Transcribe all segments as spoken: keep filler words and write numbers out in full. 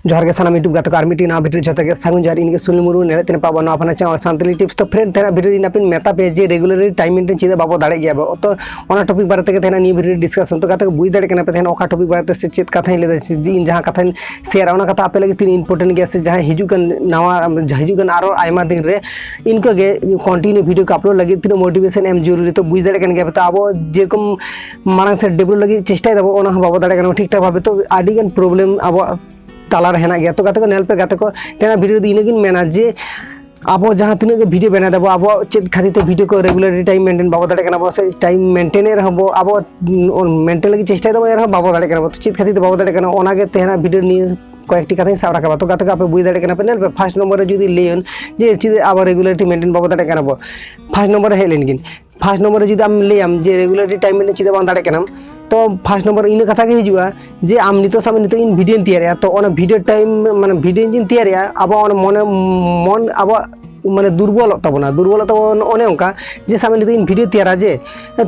ᱡᱚᱦᱟᱨ ᱜᱮ ᱥᱟᱱᱟᱢ YouTube ᱜᱟᱛᱮ ᱠᱚ, ᱟᱨ ᱢᱤᱫᱴᱤᱡ ᱱᱟᱣᱟ video ᱨᱮ ᱡᱚᱛᱚ ᱜᱮ ᱥᱟᱹᱜᱩᱱ ᱡᱚᱦᱟᱨ᱾ ᱤᱧ ᱜᱮ ᱥᱩᱱᱤᱞ ᱢᱩᱨᱢᱩ, ᱱᱮᱞᱮᱫ ᱛᱮᱱᱟᱜ ᱯᱟᱵᱚᱱ ᱱᱚᱣᱟ ᱯᱷᱟᱱᱟ ᱪᱮᱱᱮᱞ ᱥᱟᱱᱛᱟᱲᱤ ᱴᱤᱯᱥ᱾ ᱛᱚ friend, ᱛᱮᱦᱮᱧᱟᱜ video ᱨᱮ ᱤᱧ ᱟᱯᱮᱧ ᱢᱮᱛᱟ ᱯᱮᱭᱟ ᱡᱮ regularity time maintain ᱪᱮᱫᱟᱜ ᱵᱟᱵᱚ ᱫᱟᱲᱮᱭᱟᱜ ᱜᱮᱭᱟ ᱵᱚ᱾ ᱛᱚ ᱚᱱᱟ topic ᱵᱟᱨᱮ ᱛᱮᱜᱮ ᱛᱮᱦᱮᱧᱟᱜ ᱱᱤᱭᱟᱹ video ᱨᱮ discussion᱾ ᱛᱚ ᱜᱟᱛᱮ ᱠᱚ, ᱵᱩᱡᱽ ᱫᱟᱲᱮᱭᱟᱜ ᱠᱟᱱᱟ ᱯᱮ ᱛᱮᱦᱮᱧ ᱚᱠᱟ topic ᱵᱟᱨᱮ ᱛᱮ ᱥᱮ ᱪᱮᱫ ᱠᱟᱛᱷᱟᱧ ᱞᱟᱹᱭᱫᱟ, ᱥᱮ ᱡᱮ ᱤᱧ ᱡᱟᱦᱟᱸ ᱠᱟᱛᱷᱟᱧ share ᱟ, ᱚᱱᱟ ᱠᱟᱛᱷᱟ ᱟᱯᱮ ᱞᱟᱹᱜᱤᱫ ᱛᱤᱱ important ᱜᱮᱭᱟ, ᱥᱮ ᱡᱟᱦᱟᱸᱭ ᱦᱤᱡᱩᱜ ᱠᱟᱱ ᱱᱟᱣᱟ, ᱦᱤᱡᱩᱜ ᱠᱟᱱ ᱟᱨᱚ ᱟᱭᱢᱟ ᱫᱤᱱ ᱨᱮ ᱤᱱᱠᱟᱹ ᱜᱮ continue video ᱠᱚ upload ᱞᱟᱹᱜᱤᱫ ᱛᱤᱱᱟᱹᱜ motivation ᱮᱢ ᱡᱚᱨᱩᱨᱤ᱾ ᱛᱚ ᱵᱩᱡᱽ ᱫᱟᱲᱮᱭᱟᱜ ᱠᱟᱱ ᱜᱮᱭᱟ ᱯᱮ, ᱛᱚ ᱟᱵᱚ ᱡᱮᱨᱚᱠᱚᱢ ᱢᱟᱲᱟᱝ ᱥᱮᱫ develop ᱞᱟᱹᱜᱤᱫ ᱪᱮᱥᱴᱟᱭ ᱫᱟᱵᱚ, ᱚᱱᱟ ᱦᱚᱸ ᱵᱟᱵᱚ ᱫᱟᱲᱮᱭᱟᱜ ᱠᱟᱱᱟ ᱴᱷᱤᱠ ᱴᱷᱟᱠ ᱵᱷᱟᱵᱮ᱾ ᱛᱚ ᱟᱹᱰᱤ ᱜᱟᱱ problem ᱟᱵᱚᱣᱟᱜ ᱛᱟᱞᱟᱨᱮ ᱦᱮᱱᱟᱜ ᱜᱮᱭᱟ᱾ ᱛᱚ ᱜᱟᱛᱮ ᱠᱚ, ᱧᱮᱞ ᱯᱮ ᱜᱟᱛᱮ ᱠᱚ, ᱛᱮᱦᱮᱧᱟᱜ video ᱨᱮᱫᱚ ᱤᱱᱟᱹᱜᱤᱧ ᱢᱮᱱᱟ ᱡᱮ ᱟᱵᱚ ᱡᱟᱦᱟᱸ ᱛᱤᱱᱟᱹᱜ ᱜᱮ video ᱵᱮᱱᱟᱣ ᱫᱟᱵᱚ, ᱟᱵᱚᱣᱟᱜ ᱪᱮᱫ ᱠᱷᱟᱹᱛᱤᱨ ᱛᱮ video ᱠᱚ regularity time maintain ᱵᱟᱵᱚ ᱫᱟᱲᱮᱭᱟᱜ ᱠᱟᱱᱟ ᱵᱚ, ᱥᱮ time maintain ᱮᱫ ᱨᱮᱦᱚᱸ ᱵᱚ, ᱟᱵᱚ maintain ᱞᱟᱹᱜᱤᱫ ᱪᱮᱥᱴᱟᱭ ᱫᱟᱵᱚ, ᱮᱱ ᱨᱮᱦᱚᱸ ᱵᱟᱵᱚ ᱫᱟᱲᱮᱭᱟᱜ ᱠᱟᱱᱟ ᱵᱚ᱾ ᱛᱚ ᱪᱮᱫ ᱠᱷᱟᱹᱛᱤᱨ ᱛᱮ ᱵᱟᱵᱚ ᱫᱟᱲᱮᱭᱟᱜ ᱠᱟᱱᱟ, ᱚᱱᱟᱜᱮ ᱛᱮᱦᱮᱧᱟᱜ video ᱱᱤᱭᱟᱹ ᱠᱚᱭᱮᱠᱴᱤ ᱠᱟᱛᱷᱟᱧ ᱥᱟᱵ ᱨᱟᱠᱟᱵᱟ᱾ ᱛᱚ ᱜᱟᱛᱮ ᱠᱚ, ᱟᱯᱮ ᱵᱩᱡᱽ ᱫᱟᱲᱮᱭᱟᱜ ᱠᱟᱱᱟ ᱯᱮ, ᱧᱮᱞ ᱯᱮ, first ᱱᱚᱢᱵᱚᱨ ᱨᱮ ᱡᱩᱫᱤ ᱞᱟᱹᱭᱟᱹᱧ ᱡᱮ ᱪᱮᱫ ᱟᱵᱚ regularity maintain ᱵᱟᱵᱚ ᱫᱟᱲᱮᱭᱟᱜ ᱠᱟᱱᱟ ᱵᱚ, first ᱱᱚᱢᱵᱚᱨ ᱨᱮ ᱦᱮᱡ ᱞᱮᱱ ᱜᱤᱧ᱾ First ᱱᱚᱢᱵᱚᱨ ᱨᱮ ᱡᱩᱫᱤ ᱟᱢ ᱞᱟᱹᱭᱟᱢ ᱡᱮ regularity time maintain ᱪᱮᱫᱟᱜ ᱵᱟᱝ ᱫᱟᱲᱮᱭᱟᱜ ᱠᱟᱱᱟᱢ, ᱛᱚ first ᱱᱚᱢᱵᱚᱨ ᱤᱱᱟᱹ ᱠᱟᱛᱷᱟ ᱜᱮ ᱦᱤᱡᱩᱜᱼᱟ ᱡᱮ ᱟᱢ ᱱᱤᱛᱚᱜ, ᱥᱟᱵ ᱢᱮ, ᱱᱤᱛᱚᱜ ᱤᱧ videoᱧ ᱛᱮᱭᱟᱨᱮᱜᱼᱟ, ᱛᱚ ᱚᱱᱟ video time, ᱢᱟᱱᱮ video engine ᱛᱮᱭᱟᱨᱮᱜᱼᱟ, ᱟᱵᱚᱣᱟᱜ ᱚᱱᱟ ᱢᱚᱱᱮ, ᱢᱚᱱ ᱟᱵᱚᱣᱟᱜ ᱢᱟᱱᱮ ᱫᱩᱨᱵᱚᱞᱚᱜ ᱛᱟᱵᱚᱱᱟ, ᱫᱩᱨᱵᱚᱞᱚᱜ ᱛᱟᱵᱚᱱᱟ ᱚᱱᱮ ᱚᱱᱠᱟ ᱡᱮ ᱥᱟᱵ ᱢᱮ ᱱᱤᱛᱚᱜ ᱤᱧ video ᱛᱮᱭᱟᱨᱟ ᱡᱮ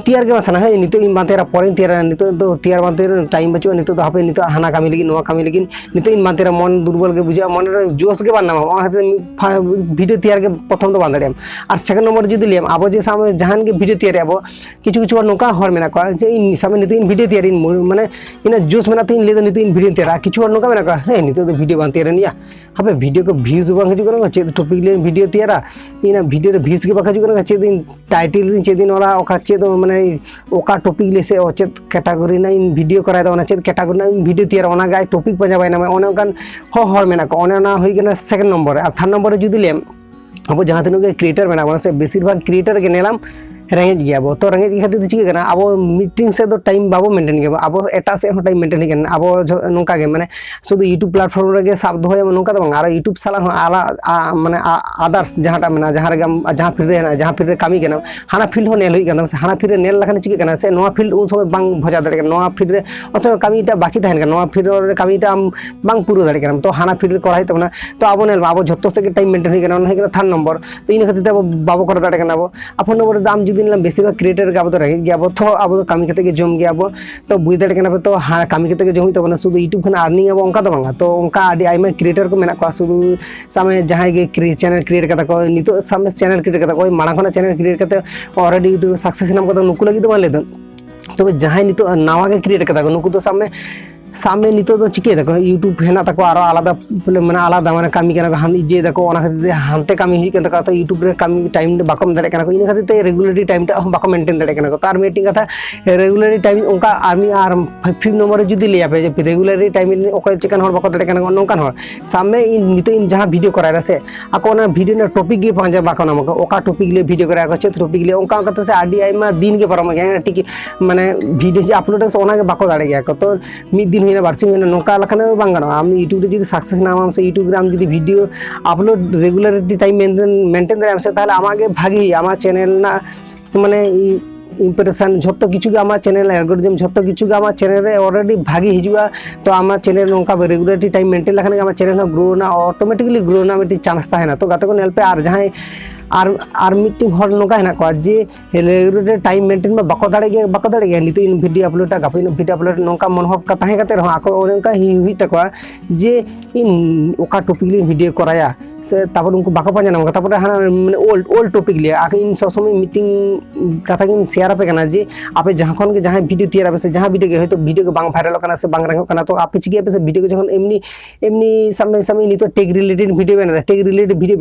ᱛᱮᱭᱟᱨ ᱜᱮ ᱵᱟᱝ ᱥᱟᱱᱟ, ᱦᱮᱸ, ᱱᱤᱛᱚᱜ ᱤᱧ ᱵᱟᱝ ᱛᱮᱭᱟᱨᱟ, ᱯᱚᱨᱮᱧ ᱛᱮᱭᱟᱨᱟ, ᱱᱤᱛᱚᱜ ᱫᱚ ᱛᱮᱭᱟᱨ ᱵᱟᱝ ᱛᱮᱭᱟᱨ time ᱵᱟᱹᱪᱩᱜᱼᱟ, ᱱᱤᱛᱚᱜ ᱫᱚ ᱦᱟᱯᱮ ᱱᱤᱛᱚᱜ ᱦᱟᱱᱟ ᱠᱟᱹᱢᱤ ᱞᱟᱹᱜᱤᱫ, ᱱᱚᱣᱟ ᱠᱟᱹᱢᱤ ᱞᱟᱹᱜᱤᱫ, ᱱᱤᱛᱚᱜ ᱤᱧ ᱵᱟᱝ ᱛᱮᱭᱟᱨᱟ, ᱢᱚᱱ ᱫᱩᱨᱵᱚᱞ ᱜᱮ ᱵᱩᱡᱷᱟᱹᱜᱼᱟ, ᱢᱚᱱᱮ ᱨᱮ ᱡᱳᱥ ᱜᱮ ᱵᱟᱝ ᱧᱟᱢᱚᱜᱼᱟ, ᱚᱱᱟ ᱠᱷᱟᱹᱛᱤᱨ ᱢᱤᱫ ᱯᱷᱟ-, video ᱛᱮᱭᱟᱨ ᱜᱮ ᱯᱨᱚᱛᱷᱚᱢ ᱫᱚ ᱵᱟᱝ ᱫᱟᱲᱮᱭᱟᱜᱼᱟᱢ᱾ ᱟᱨ second ᱱᱚᱢᱵᱚᱨ ᱡᱩᱫᱤ ᱞᱟᱹᱭᱟᱢ, ᱟᱵᱚ ᱡᱮ ᱥᱟᱵ ᱢᱮ ᱡᱟᱦᱟᱱ ᱜᱮ video ᱛᱮᱭᱟᱨᱮᱜᱼᱟ ᱵᱚ, ᱠᱤᱪᱷᱩ ᱠᱤᱪᱷᱩ ᱦᱚᱲ ᱱᱚᱝᱠᱟ ᱦᱚᱲ ᱢᱮᱱᱟᱜ ᱠᱚᱣᱟ ᱡᱮ ᱤᱧ ᱥᱟᱵ ᱢᱮ ᱱᱤᱛᱚᱜ ᱤᱧ video ᱛᱮᱭᱟᱨᱤᱧ ᱢᱚ-, ᱢᱟᱱᱮ ᱤᱧᱟᱹᱜ ᱡᱳᱥ ᱢᱮᱱᱟᱜ ᱛᱤᱧ ᱞᱟᱹᱭᱫᱟ ᱱᱤᱛᱚᱜ ᱤᱧ video ᱛᱮᱭᱟᱨᱟ᱾ ᱠᱤᱪᱷᱩ ᱦᱚᱲ ᱱᱚᱝᱠᱟ ᱢᱮᱱᱟᱜ ᱠᱚᱣᱟ, ᱦᱮᱸ, ᱱᱤᱛᱚᱜ ᱫᱚ video ᱵᱟᱝ ᱛᱮᱭᱟᱨᱮᱱ ᱜᱮᱭᱟ, ᱦᱟᱯᱮ video ᱠᱚ views ᱵᱟᱝ ᱦᱤᱡᱩᱜ ᱠᱟᱱᱟ, ᱪᱮᱫ topic ᱞᱟᱹᱭ video ᱛᱮᱭᱟᱨᱟ, ᱤᱧᱟᱹᱜ video ᱨᱮ views ᱜᱮ ᱵᱟᱝ ᱦᱤᱡᱩᱜ ᱠᱟᱱᱟ, ᱪᱮᱫ ᱤᱧ title ᱨᱤᱧ ᱪᱮᱫ ᱤᱧ ᱚᱞᱟ, ᱚᱠᱟ ᱪᱮᱫ ᱢᱟᱱᱮ ᱚᱠᱟ topic ᱞᱟᱹᱭ ᱥᱮ ᱚ ᱪᱮᱫ category ᱨᱮᱱᱟᱜ ᱤᱧ video ᱠᱚᱨᱟᱣᱮᱫᱟ, ᱚᱱᱟ ᱪᱮᱫ category ᱨᱮᱱᱟᱜ ᱤᱧ video ᱛᱮᱭᱟᱨᱟ, ᱚᱱᱟ ᱜᱮ ᱟᱡ topic ᱯᱟᱸᱡᱟ ᱵᱟᱭ ᱧᱟᱢᱟ, ᱚᱱᱮ ᱚᱱᱠᱟᱱ ᱦᱚᱸ ᱦᱚᱲ ᱢᱮᱱᱟᱜ ᱠᱚᱣᱟ᱾ ᱚᱱᱮ ᱚᱱᱟ ᱦᱩᱭ ᱠᱟᱱᱟ second ᱱᱚᱢᱵᱚᱨ ᱨᱮ᱾ ᱟᱨ third ᱱᱚᱢᱵᱚᱨ ᱨᱮ ᱡᱩᱫᱤ ᱞᱟᱹᱭᱟᱢ, ᱟᱵᱚ ᱡᱟᱦᱟᱸ ᱛᱤᱱᱟᱹᱜ ᱜᱮ creator ᱢᱮᱱᱟᱜ ᱵᱚᱱᱟ ᱥᱮ, ᱵᱮᱥᱤᱨ ᱵᱷᱟᱜᱽ creator ᱜᱮ ᱧᱮᱞᱟᱢ ᱨᱮᱸᱜᱮᱡ ᱜᱮᱭᱟ ᱵᱚ᱾ ᱛᱚ ᱨᱮᱸᱜᱮᱡ ᱜᱮ ᱠᱷᱟᱹᱛᱤᱨ ᱛᱮ ᱪᱤᱠᱟᱹᱜ ᱠᱟᱱᱟ, ᱟᱵᱚ meeting ᱥᱮᱫ ᱫᱚ time ᱵᱟᱵᱚ maintain ᱜᱮᱭᱟ ᱵᱚ, ᱟᱵᱚ ᱮᱴᱟᱜ ᱥᱮᱫ ᱦᱚᱸ time maintain ᱦᱩᱭᱩᱜ ᱠᱟᱱᱟ᱾ ᱟᱵᱚ ᱡᱷᱚ-, ᱱᱚᱝᱠᱟ ᱜᱮ ᱢᱟᱱᱮ ᱥᱩᱫᱷᱩ YouTube platform ᱨᱮᱜᱮ ᱥᱟᱵ ᱫᱚᱦᱚᱭᱟᱵᱚ ᱱᱚᱝᱠᱟ ᱫᱚ ᱵᱟᱝ, ᱟᱨᱚ YouTube ᱥᱟᱞᱟᱜ ᱦᱚᱸ ᱟᱞᱟ-, ᱟ-, ᱢᱟᱱᱮ ᱟ-, others ᱡᱟᱦᱟᱸᱴᱟᱜ ᱢᱮᱱᱟᱜᱼᱟ, ᱡᱟᱦᱟᱸ ᱨᱮᱜᱮ ᱟᱢ ᱡᱟᱦᱟᱸ field ᱨᱮ ᱦᱮᱱᱟᱜᱼᱟ, ᱡᱟᱦᱟᱸ field ᱨᱮ ᱠᱟᱹᱢᱤ ᱠᱟᱱᱟᱢ, ᱦᱟᱱᱟ field ᱦᱚᱸ ᱧᱮᱞ ᱦᱩᱭᱩᱜ ᱠᱟᱱ ᱛᱟᱢᱟ ᱥᱮ, ᱦᱟᱱᱟ field ᱨᱮ ᱧᱮᱞ ᱞᱮᱠᱷᱟᱱ ᱪᱤᱠᱟᱹᱜ ᱠᱟᱱᱟ ᱥᱮ, ᱱᱚᱣᱟ field ᱩᱱ ᱥᱚᱢᱚᱭ ᱵᱟᱝ ᱵᱷᱚᱡᱟ ᱫᱟᱲᱮᱭᱟᱜ ᱠᱟᱱᱟ, ᱱᱚᱣᱟ field ᱨᱮ ᱩᱱ ᱥᱚᱢᱚᱭ ᱠᱟᱹᱢᱤᱴᱟᱜ ᱵᱟᱹᱠᱤ ᱛᱟᱦᱮᱱ ᱠᱟᱱᱟ, ᱱᱚᱣᱟ field ᱨᱮ ᱠᱟᱹᱢᱤᱴᱟᱜ ᱟᱢ ᱵᱟᱝ ᱯᱩᱨᱟᱹᱣ ᱫᱟᱲᱮᱭᱟᱜ ᱠᱟᱱᱟ᱾ ᱛᱚ ᱦᱟᱱᱟ field ᱨᱮ ᱠᱚᱨᱟᱣ ᱦᱩᱭᱩᱜ ᱛᱟᱵᱚᱱᱟ᱾ ᱛᱚ ᱟᱵᱚ ᱧᱮᱞ ᱢᱟ, ᱟᱵᱚ ᱡᱷᱚᱛᱚ ᱥᱮᱫ ᱜᱮ time maintain ᱦᱩᱭᱩᱜ ᱠᱟᱱᱟ, ᱚᱱᱟ ᱦᱩᱭᱩᱜ ᱠᱟᱱᱟ third ᱱᱚᱢᱵᱚᱨ᱾ ᱛᱚ ᱤᱱᱟᱹ ᱠᱷᱟᱹᱛᱤᱨ ᱛᱮ ᱟᱵᱚ ᱵᱟᱵᱚ ᱠᱚᱨᱟᱣ ᱫᱟᱲᱮᱭᱟᱜ ᱠᱟᱱᱟ ᱟᱵᱚ᱾ ᱟᱨ four ᱱᱚᱢᱵᱚᱨ ᱨᱮᱫᱚ ᱟᱢ ᱡᱩᱫᱤ ᱫᱤᱱ ᱞᱟᱝ ᱵᱮᱥᱤᱨ ᱵᱷᱟᱜᱽ ᱠᱨᱤᱭᱮᱴᱟᱨ ᱜᱮ ᱟᱵᱚ ᱫᱚ ᱨᱮᱸᱜᱮᱡ ᱜᱮᱭᱟ ᱵᱚ, ᱛᱚ ᱟᱵᱚ ᱫᱚ ᱠᱟᱹᱢᱤ ᱠᱟᱛᱮ ᱜᱮ ᱡᱚᱢ ᱜᱮᱭᱟ ᱵᱚ᱾ ᱛᱚ ᱵᱩᱡᱽ ᱫᱟᱲᱮᱭᱟᱜ ᱠᱟᱱᱟ ᱯᱮ, ᱛᱚ ᱦᱟ-, ᱠᱟᱹᱢᱤ ᱠᱟᱛᱮ ᱜᱮ ᱡᱚᱢ ᱦᱩᱭᱩᱜ ᱛᱟᱵᱚᱱᱟ, ᱥᱩᱫᱷᱩ YouTube ᱠᱷᱚᱱ earning ᱟᱵᱚ ᱚᱱᱠᱟ ᱫᱚ ᱵᱟᱝᱟ᱾ ᱛᱚ ᱚᱱᱠᱟ ᱟᱹᱰᱤ ᱟᱭᱢᱟ ᱠᱨᱤᱭᱮᱴᱟᱨ ᱠᱚ ᱢᱮᱱᱟᱜ ᱠᱚᱣᱟ, ᱥᱩᱫᱷᱩ ᱥᱟᱵ ᱢᱮ ᱡᱟᱦᱟᱸᱭ ᱜᱮ ᱠᱨᱤ-, ᱪᱮᱱᱮᱞ ᱠᱨᱤᱭᱮᱴ ᱠᱟᱫᱟ ᱠᱚ, ᱱᱤᱛᱚᱜ ᱥᱟᱵ ᱢᱮ ᱪᱮᱱᱮᱞ ᱠᱨᱤᱭᱮᱴ ᱠᱟᱫᱟ ᱠᱚ, ᱢᱟᱲᱟᱝ ᱠᱷᱚᱱᱟᱜ ᱪᱮᱱᱮᱞ ᱠᱨᱤᱭᱮᱴ ᱠᱟᱛᱮ already YouTube ᱥᱟᱠᱥᱮᱥ ᱧᱟᱢ ᱠᱟᱫᱟ, ᱱᱩᱠᱩ ᱞᱟᱹᱜᱤᱫ ᱫᱚ ᱵᱟᱝ ᱞᱟᱹᱭ ᱫᱚ᱾ ᱛᱚᱵᱮ ᱡᱟᱦᱟᱸᱭ ᱱᱤᱛᱚᱜ ᱱᱟᱣᱟ ᱜᱮ ᱠᱨᱤᱭᱮᱴ ᱠᱟᱫᱟ ᱠᱚ, ᱱᱩᱠᱩ ᱫᱚ ᱥᱟᱵ ᱢᱮ ᱥᱟᱵ ᱢᱮ ᱱᱤᱛᱚᱜ ᱫᱚ ᱪᱤᱠᱟᱹᱭ ᱫᱟᱠᱚ, YouTube ᱦᱮᱱᱟᱜ ᱛᱟᱠᱚᱣᱟ, ᱟᱨᱚ ᱟᱞᱟᱫᱟ ᱵᱚᱞᱮ ᱢᱟᱱᱮ ᱟᱞᱟᱫᱟ ᱢᱟᱱᱮ ᱠᱟᱹᱢᱤ ᱠᱟᱱᱟ ᱠᱚ, ᱦᱟᱱ ᱤᱡᱟᱹᱭ ᱫᱟᱠᱚ, ᱚᱱᱟ ᱠᱷᱟᱹᱛᱤᱨ ᱛᱮ ᱦᱟᱱᱛᱮ ᱠᱟᱹᱢᱤ ᱦᱩᱭᱩᱜ ᱠᱟᱱ ᱛᱟᱠᱚᱣᱟ, ᱛᱚ YouTube ᱨᱮ ᱠᱟᱹᱢᱤ ᱴᱟᱭᱤᱢ ᱵᱟᱠᱚ ᱮᱢ ᱫᱟᱲᱮᱭᱟᱜ ᱠᱟᱱᱟ ᱠᱚ, ᱤᱱᱟᱹ ᱠᱷᱟᱹᱛᱤᱨ ᱛᱮ ᱨᱮᱜᱩᱞᱟᱨᱤ ᱴᱟᱭᱤᱢ ᱴᱟᱜ ᱦᱚᱸ ᱵᱟᱠᱚ ᱢᱮᱱᱴᱮᱱ ᱫᱟᱲᱮᱭᱟᱜ ᱠᱟᱱᱟ ᱠᱚ᱾ ᱛᱚ ᱟᱨ ᱢᱤᱫᱴᱤᱡ ᱠᱟᱛᱷᱟ, ᱨᱮᱜᱩᱞᱟᱨᱤ ᱴᱟᱭᱤᱢ ᱚᱱᱠᱟ ᱟᱨ ᱢᱤᱫ ᱟᱨ ᱯᱷᱤᱯ ᱱᱚᱢᱵᱚᱨ ᱨᱮ ᱡᱩᱫᱤ ᱞᱟᱹᱭᱟ ᱯᱮ ᱡᱮ ᱨᱮᱜᱩᱞᱟᱨᱤ ᱴᱟᱭᱤᱢ ᱚᱠᱚᱭ ᱪᱮᱠᱟᱱ ᱦᱚᱲ ᱵᱟᱠᱚ ᱫᱟᱲᱮᱭᱟᱜ ᱠᱟᱱᱟ ᱠᱚ, ᱱᱚᱝᱠᱟᱱ ᱦᱚᱲ ᱥᱟᱵ ᱢᱮ ᱤᱧ ᱱᱤᱛᱚᱜ ᱤᱧ ᱡᱟᱦᱟᱸ ᱵᱷᱤᱰᱤᱭᱳ ᱠᱚᱨᱟᱣ ᱮᱫᱟ ᱥᱮ, ᱟᱠᱚ ᱚᱱᱟ ᱵᱷᱤᱰᱤᱭᱳ ᱨᱮᱱᱟᱜ ᱴᱚᱯᱤᱠ ᱜᱮ ᱯᱟᱸᱡᱟ ᱵᱟᱠᱚ ᱧᱟᱢᱟ ᱠᱚ, ᱚᱠᱟ ᱴᱚᱯᱤᱠ ᱞᱤᱭᱮ ᱵᱷᱤᱰᱤᱭᱳ ᱠᱚᱨᱟᱣ ᱟᱠᱚ, ᱪᱮᱫ ᱴᱚᱯᱤᱠ ᱞᱤᱭᱮ, ᱚᱱᱠᱟ ᱚᱱᱠᱟ ᱛᱮ ᱥᱮ ᱟᱹᱰᱤ ᱟᱭᱢᱟ ᱫᱤᱱ ᱜᱮ ᱯᱟᱨᱚᱢᱚᱜ ᱜᱮᱭᱟ, ᱴᱷᱤᱠ ᱢᱟᱱᱮ ᱵᱷᱤᱰᱤᱭᱳ ᱡᱮ ᱟᱯᱞᱳᱰ ᱥᱮ ᱚᱱᱟ ᱜᱮ ᱵᱟᱠᱚ ᱫᱟᱲᱮ ᱜᱮᱭᱟ ᱠᱚ᱾ ᱛᱚ ᱢᱤᱫ ᱫᱤᱱ ᱦᱩᱭᱱᱟ, ᱵᱟᱨᱥᱤᱧ ᱦᱩᱭᱱᱟ, ᱱᱚᱝᱠᱟ ᱞᱮᱠᱷᱟᱱ ᱫᱚ ᱵᱟᱝ ᱜᱟᱱᱚᱜᱼᱟ᱾ ᱟᱢ YouTube ᱨᱮ ᱡᱩᱫᱤ ᱥᱟᱠᱥᱮᱥ ᱧᱟᱢᱟᱢ ᱥᱮ YouTube ᱨᱮ ᱟᱢ ᱡᱩᱫᱤ ᱵᱷᱤᱰᱤᱭᱳ ᱟᱯᱞᱳᱰ ᱨᱮᱜᱩᱞᱟᱨᱤᱴᱤ ᱴᱟᱭᱤᱢ ᱢᱮᱱᱴᱮᱱ ᱫᱟᱲᱮᱭᱟᱜ ᱟᱢ ᱥᱮ, ᱛᱟᱦᱚᱞᱮ ᱟᱢᱟᱜ ᱜᱮ ᱵᱷᱟᱜᱮ ᱦᱩᱭᱩᱜᱼᱟ, ᱟᱢᱟᱜ ᱪᱮᱱᱮᱞ ᱨᱮᱱᱟᱜ ᱢᱟᱱᱮ ᱤᱢᱯᱨᱮᱥᱚᱱ ᱡᱷᱚᱛᱚ ᱠᱤᱪᱷᱩ ᱜᱮ ᱟᱢᱟᱜ ᱪᱮᱱᱮᱞ ᱮᱞᱜᱳᱨᱤᱫᱚᱢ ᱡᱷᱚᱛᱚ ᱠᱤᱪᱷᱩ ᱜᱮ ᱟᱢᱟᱜ ᱪᱮᱱᱮᱞ ᱨᱮ already ᱵᱷᱟᱜᱮ ᱦᱤᱡᱩᱜᱼᱟ᱾ ᱛᱚ ᱟᱢᱟᱜ ᱪᱮᱱᱮᱞ ᱱᱚᱝᱠᱟ ᱨᱮᱜᱩᱞᱟᱨᱤᱴᱤ ᱴᱟᱭᱤᱢ ᱢᱮᱱᱴᱮᱱ ᱞᱮᱠᱷᱟᱱ ᱜᱮ ᱟᱢᱟᱜ ᱪᱮᱱᱮᱞ ᱦᱚᱸ ᱜᱨᱳ ᱨᱮᱱᱟᱜ ᱚᱴᱳᱢᱮᱴᱤᱠᱞᱤ ᱜᱨᱳ ᱨᱮᱱᱟᱜ ᱢᱤᱫᱴᱤᱡ ᱪᱟᱱᱥ ᱛᱟᱦᱮᱱᱟ᱾ ᱛᱚ ᱜᱟᱛᱮ ᱠᱚ ᱧᱮᱞ ᱯᱮ, ᱟᱨ ᱡᱟᱦᱟᱸᱭ ᱟᱨ ᱟᱨ ᱢᱤᱫᱴᱤᱡ ᱦᱚᱲ ᱱᱚᱝᱠᱟ ᱦᱮᱱᱟᱜ ᱠᱚᱣᱟ ᱡᱮ ᱨᱮᱜᱩᱞᱟᱨ ᱴᱟᱭᱤᱢ ᱢᱮᱱᱴᱮᱱ ᱢᱟ ᱵᱟᱠᱚ ᱫᱟᱲᱮᱭᱟᱜ ᱜᱮᱭᱟ, ᱵᱟᱠᱚ ᱫᱟᱲᱮᱭᱟᱜ ᱜᱮᱭᱟ, ᱱᱤᱛᱚᱜ ᱤᱧ ᱵᱷᱤᱰᱤᱭᱳ ᱟᱯᱞᱳᱰᱟ, ᱜᱟᱯᱟ ᱤᱧ ᱵᱷᱤᱰᱤᱭᱳ ᱟᱯᱞᱳᱰ, ᱱᱚᱝᱠᱟ ᱢᱚᱱᱳᱵᱷᱟᱵ ᱠᱟ-, ᱛᱟᱦᱮᱸ ᱠᱟᱛᱮ ᱨᱮᱦᱚᱸ ᱟᱠᱚ ᱚᱱᱮ ᱚᱱᱠᱟ ᱦᱩᱭ-, ᱦᱩᱭᱩᱜ ᱛᱟᱠᱚᱣᱟ ᱡᱮ ᱤᱧ ᱚᱠᱟ ᱴᱚᱯᱤᱠ ᱞᱤᱧ ᱵᱷᱤᱰᱤᱭᱳ ᱠᱚᱨᱟᱭᱟ, ᱥᱮ ᱛᱟᱨᱯᱚᱨ ᱩᱱᱠᱩ ᱵᱟᱠᱚ ᱯᱟᱸᱡᱟ ᱧᱟᱢ ᱠᱟᱫᱟ᱾ ᱛᱟᱨᱯᱚᱨᱮ ᱦᱟᱱᱟ ᱢᱟᱱᱮ ᱳᱞᱰ, ᱳᱞᱰ ᱴᱚᱯᱤᱠ ᱞᱤᱭᱮ ᱟᱨ ᱤᱧ ᱥᱚᱵ ᱥᱚᱢᱚᱭ ᱢᱤᱫᱴᱤᱝ ᱠᱟᱛᱷᱟ ᱜᱤᱧ ᱥᱮᱭᱟᱨ ᱟᱯᱮ ᱠᱟᱱᱟ ᱡᱮ ᱟᱯᱮ ᱡᱟᱦᱟᱸ ᱠᱷᱚᱱ ᱜᱮ ᱡᱟᱦᱟᱸᱭ ᱵᱷᱤᱰᱤᱭᱳ ᱛᱮᱭᱟᱨ ᱟᱯᱮ ᱥᱮ ᱡᱟᱦᱟᱸ ᱵᱷᱤᱰᱤᱭᱳ ᱜᱮ ᱦᱚᱭᱛᱳ ᱵᱷᱤᱰᱤᱭᱳ ᱜᱮ ᱵᱟᱝ ᱵᱷᱟᱭᱨᱟᱞᱚᱜ ᱠᱟᱱᱟ ᱥᱮ ᱵᱟᱝ ᱨᱮᱝᱚᱜ ᱠᱟᱱᱟ, ᱛᱚ ᱟᱯᱮ ᱪᱤᱠᱟᱹᱭᱟᱯᱮ ᱥᱮ ᱵᱷᱤᱰᱤᱭᱳ ᱜᱮ ᱡᱚᱠᱷᱚᱱ ᱮᱢᱱᱤ ᱮᱢᱱᱤ ᱥᱟᱵ ᱢᱮ, ᱥᱟᱵ ᱢᱮ ᱱᱤᱛᱚᱜ ᱴᱮᱠ ᱨᱤᱞᱮᱴᱮᱰ ᱵᱷᱤᱰᱤᱭᱳ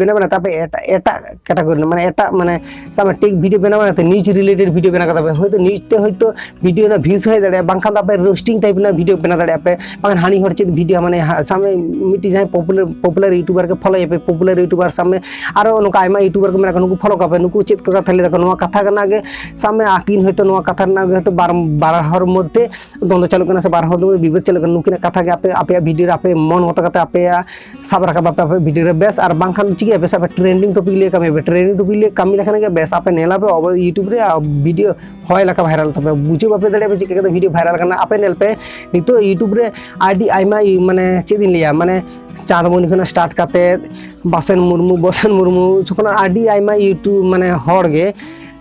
ᱵᱮᱱᱟᱣ ᱵᱮᱱᱟᱣ ᱛᱮ ᱟᱯᱮ ᱮᱴᱟᱜ, ᱮᱴᱟᱜ ᱠᱮᱴᱟᱜᱳᱨᱤ ᱨᱮᱱᱟᱜ, ᱢᱟᱱᱮ ᱮᱴᱟᱜ, ᱢᱟᱱᱮ ᱥᱟᱵ ᱢᱮ ᱴᱮᱠ ᱵᱷᱤᱰᱤᱭᱳ ᱵᱮᱱᱟᱣ ᱵᱮᱱᱟᱣ ᱛᱮ ᱱᱤᱭᱩᱡᱽ ᱨᱤᱞᱮᱴᱮᱰ ᱵᱷᱤᱰᱤᱭᱳ ᱵᱮᱱᱟᱣ ᱠᱟᱫᱟ ᱯᱮ, ᱦᱚᱭᱛᱳ ᱱᱤᱭᱩᱡᱽ ᱛᱮ ᱦᱚᱭᱛᱳ ᱵᱷᱤᱰᱤᱭᱳ ᱨᱮᱱᱟᱜ ᱵᱷᱤᱭᱩᱡᱽ ᱦᱚᱸ ᱦᱮᱡ ᱫᱟᱲᱮᱭᱟᱜᱼᱟ, ᱵᱟᱝᱠᱷᱟᱱ ᱫᱚ ᱟᱯᱮ ᱨᱳᱥᱴᱤᱝ ᱴᱟᱭᱤᱯ ᱨᱮᱱᱟᱜ ᱵᱷᱤᱰᱤᱭᱳ ᱵᱮᱱᱟᱣ ᱫᱟᱲᱮᱭᱟᱜᱼᱟ ᱯᱮ, ᱵᱟᱝᱠᱷᱟᱱ ᱦᱟᱹᱱᱤ ᱦᱚᱲ ᱪᱮᱫ ᱵᱷᱤᱰᱤᱭᱳ, ᱢᱟᱱᱮ ᱦᱟ-, ᱥᱟᱵ ᱢᱮ ᱢᱤᱫᱴᱤᱡ ᱡᱟᱦᱟᱸᱭ ᱯᱚᱯᱩᱞᱟᱨ, ᱯᱚᱯᱩᱞᱟᱨ ᱤᱭᱩᱴᱩᱵᱟᱨ ᱠᱚ ᱯᱷᱚᱞᱳᱭᱟ ᱯᱮ, ᱯᱚᱯᱩᱞᱟᱨ ᱤᱭᱩᱴᱩᱵᱟᱨ ᱥᱟᱵ ᱢᱮ ᱟᱨᱚ ᱱᱚᱝᱠᱟ ᱟᱭᱢᱟ ᱤᱭᱩᱴᱩᱵᱟᱨ ᱠᱚ ᱢᱮᱱᱟᱜ ᱠᱚᱣᱟ, ᱱᱩᱠᱩ ᱯᱷᱚᱞᱳ ᱠᱚᱣᱟ ᱯᱮ, ᱱᱩᱠᱩ ᱪᱮᱫ ᱠᱚ ᱠᱟᱛᱷᱟ ᱞᱟᱹᱭ ᱫᱟᱠᱚ, ᱱᱚᱣᱟ ᱠᱟᱛᱷᱟ ᱨᱮᱱᱟᱜ ᱜᱮ ᱥᱟᱵ ᱢᱮ ᱟᱹᱠᱤᱱ ᱦᱚᱭᱛᱳ ᱱᱚᱣᱟ ᱠᱟᱛᱷᱟ ᱨᱮᱱᱟᱜ ᱜᱮ ᱦᱚᱭᱛᱳ ᱵᱟᱨ, ᱵᱟᱨ ᱦᱚᱲ ᱢᱚᱫᱽᱫᱷᱮ ᱫᱚᱱᱫᱚ ᱪᱟᱹᱞᱩᱜ ᱠᱟᱱᱟ ᱥᱮ ᱵᱟᱨ ᱦᱚᱲ ᱫᱚ ᱵᱤᱵᱟᱹᱫ ᱪᱟᱹᱞᱩᱜ ᱠᱟᱱᱟ, ᱱᱩᱠᱤᱱᱟᱜ ᱠᱟᱛᱷᱟ ᱜᱮ ᱟᱯᱮ ᱟᱯᱮᱭᱟᱜ ᱵᱷᱤᱰᱤᱭᱳ ᱨᱮ ᱟᱯᱮ ᱢᱚᱱ ᱢᱚᱛᱚ ᱠᱟᱛᱮ ᱟᱯᱮᱭᱟᱜ ᱥᱟᱵ ᱨᱟᱠᱟᱵ ᱟᱯᱮ, ᱟᱯᱮ ᱵᱷᱤᱰᱤᱭᱳ ᱨᱮ ᱵᱮᱥ, ᱟᱨ ᱵᱟᱝᱠᱷᱟᱱ ᱪᱤᱠᱟᱹᱭᱟᱯᱮ ᱥᱟᱵ ᱯᱮ ᱴᱨᱮᱱᱰᱤᱝ ᱴᱚᱯᱤᱠ ᱞᱤᱭᱮ ᱠᱟᱹᱢᱤ ᱯᱮ, ᱴᱨᱮᱱᱰᱤᱝ ᱴᱚᱯᱤᱠ ᱞᱤᱭᱮ ᱠᱟᱹᱢᱤ ᱞᱮᱠᱷᱟᱱ ᱜᱮ ᱵᱮᱥ, ᱟᱯᱮ ᱧᱮᱞᱟᱯᱮ ᱟᱵᱚ ᱭᱩᱴᱩᱵᱽ ᱨᱮ ᱟᱨ ᱵᱷᱤᱰᱤᱭᱳ ᱦᱚᱭ ᱞᱮᱠᱟ ᱵᱷᱟᱭᱨᱟᱞ ᱛᱟᱯᱮ, ᱵᱩᱡᱷᱟᱹᱣ ᱵᱟᱯᱮ ᱫᱟᱲᱮᱭᱟᱜᱼᱟ ᱪᱮᱫ ᱠᱟᱛᱮ ᱵᱷᱤᱰᱤᱭᱳ ᱵᱷᱟᱭᱨᱟᱞ ᱠᱟᱱᱟ᱾ ᱟᱯᱮ ᱧᱮᱞ ᱯᱮ ᱱᱤᱛᱚᱜ ᱭᱩᱴᱩᱵᱽ ᱨᱮ ᱟᱹᱰᱤ ᱟᱭᱢᱟ ᱤ-, ᱢᱟᱱᱮ ᱪᱮᱫ ᱤᱧ ᱞᱟᱹᱭᱟ, ᱢᱟᱱᱮ ᱪᱟᱸᱫᱽᱢᱚᱱᱤ ᱠᱷᱚᱱᱟᱜ ᱥᱴᱟᱨᱴ ᱠᱟᱛᱮ ᱵᱟᱥᱮᱱ ᱢᱩᱨᱢᱩ, ᱵᱚᱥᱮᱱ ᱢᱩᱨᱢᱩ ᱡᱚᱠᱷᱚᱱ ᱟᱹᱰᱤ ᱟᱭᱢᱟ ᱭᱩᱴᱩᱵᱽ ᱢᱟᱱᱮ ᱦᱚᱲ ᱜᱮ